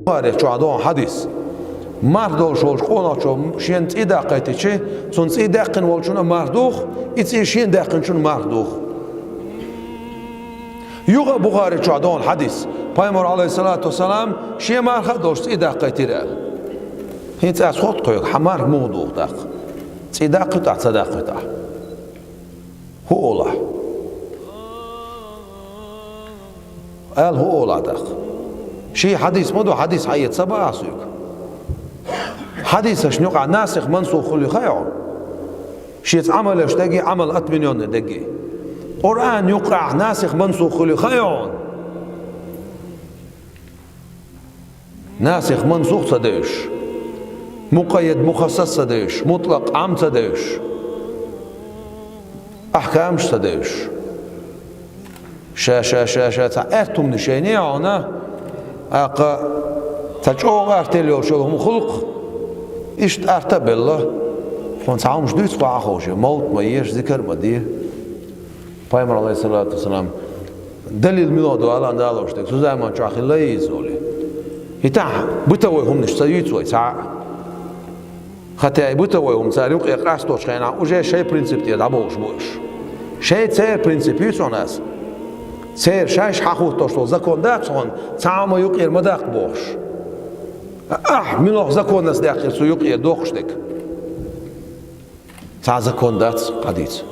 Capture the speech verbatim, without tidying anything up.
Бухари чохь догӀу хьадис. Марх долуш волчу къонахчо шена цӀий даккхийтичи, цунна цӀий даьккхина волчунна марх дух, и цӀий шена даьккхинчунна марх дух. Юха а Бухари чохь догӀу хьадис. Пайхамар, алейхиссалату вассалам, шен марха а долуш цӀий даккхийтира аьлла. ХӀинца ас хӀотта кхойга, хьан марх муха дух даккха? ЦӀий даккхуьйтахь, ца даккхуьйтахь? ХӀун олахь? Аьлла, хӀун олахь даккха? Ший хьадис ма ду, хьадис хьаэца ца баа ас уьга. Хьадисашна юкъахь насих мансух хуьлу хаьа хьуна? Шеца Ӏамал еш дерг а, Ӏамал отменённый дерг а. Къуръан юкъахь насих мансух хуьлу хаьа хьуна? Насих мансух ца девзаш, мукъаййад мухассас ца девзаш, мутлакъ Ӏам ца девзаш, ахькамаш ца девзаш. Ша, ша, ша, ша, цхьа аьрта хӀуманаш яйна хьуна, аккха цхьа чӀогӀа артел йолуш йолу хӀума хуьлу-кх, иштта арта а белла, хьуна цхьа хӀуманаш дуьйцу кху Ӏа ховше, мовлат ма еш, зикар ма де. Пайхамар, алейхиссалату вассалам, далил мила ду аьлла, Дала луш дерг, цу заман чохь хилла иза олий. ХӀетахь бытовой хӀуманаш ца юьйцу вай цхьа а. Хатта и бытовой хӀума цара юкъе къасточу хенахь, уже шайн принцип тӀера дӀабовлуш бу уьш. Шайн церан принцип юьйцу хьуна ас. Церан шайша хьахӀуттош долу закон дац хьуна, цхьа а хӀума юкъера ма даккха бохуш. Ахь, муьлха законаца даьккхира цу юкъера доккхуш дерг? Цхьа закон дац хьадийца.